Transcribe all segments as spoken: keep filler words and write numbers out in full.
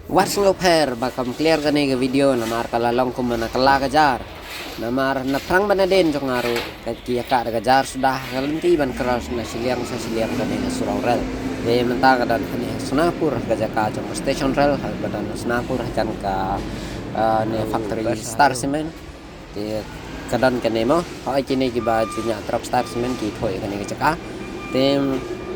Wat sngewpher ba kam clear kane ka video namar ka la long kum na kylla ka jar. Namar na phrang ba na dien jong nga ruh ka ki ïa ka da ka jar suda ka lynti ban cross na shiliang sha shiliang kane ka surok rel. Te mynta ka don kane ha Sonapur ka jaka jong ka station rel, ka don ha Sonapur hajan ka, ah, ne factory Star Cement. Te ka don kane mo, hooid kine kiba ju ñiah truck Star Cement ki thoi kane ka jaka. Te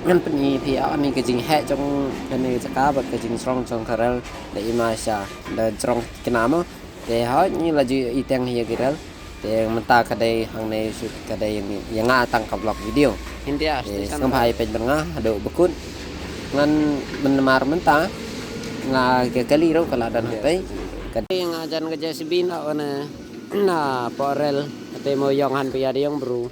ngan pyni phi ïa kane ka jingheh jong kane ka jaka bad ka jingsrong jong ka rel da i ma sha da jrong kane mo. Te hooid ngi la ju i teng hi ïa ki rel. Te mynta ka dei hangne shu ka dei ïa nga tang ka vlog video. Hindi ah, te sngewbha ïa peit bad nga haduh ba kut. Ngan mynmar mynta nga ka kali ruh ka la don hangtei. Ka dei nga jan ka J C B na one. Na poh rel, te mo ïong han pia de ïong bru.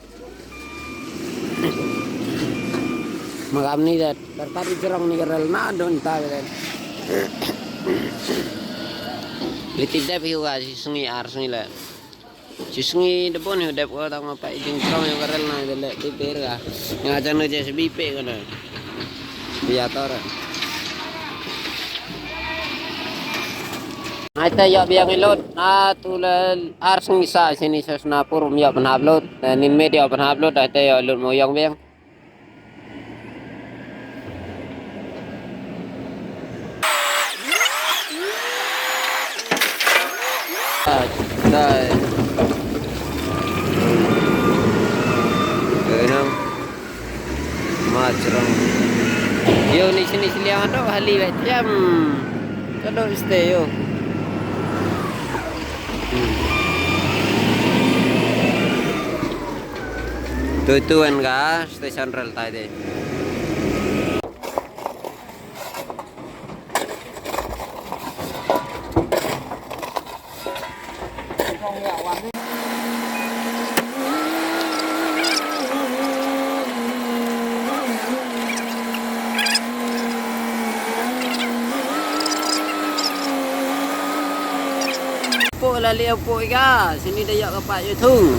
Magam ni dat, tar tar jrong ni rel na don ta dat. Liti dep hiu ga si sngi ar sngi le. Si sngi de bon hiu dep ko tang ma pa ijing jrong hiu rel na de le ti ber ga. Nga jan je sebi pe ko na. Pia tor. Ai te ïoh biang i lut, na tu le ar sngi sa sini sa Sonapur um ïoh pynhap lut, eh, nin met ïoh pynhap lut, ai te ïoh lut mo ïong biang. Dai. Dai nang. Ma jrong. Yo ni sini siliang ado hali wet jam. Kado stay yo. Hmm. Tu tu en ga station rel tai de. Pok la lieh pok iga, sini da ïoh ka pat ïoh thung.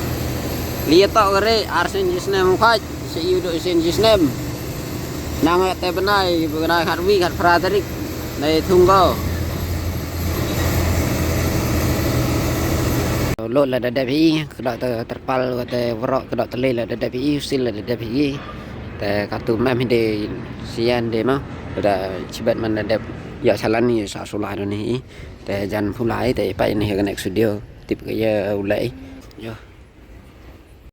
Lieh tok ka re, ar sen jisnem khaj. Sa ïu duk sien shisnem. Nang te bnai, bnai khatwi khatphra tarik. Dei thung ko. Lut la da dep hi, ka dok te terpal, ka te warok, ka dok te lei la da dep hi, u sil la da dep hi. Te katu mem hi de sian de ma. Da chibet man da dep ïa chalan ni sa sula do ni. Te jan phulai te pa ini ka next video. Tip ka ïa u lei. Yo.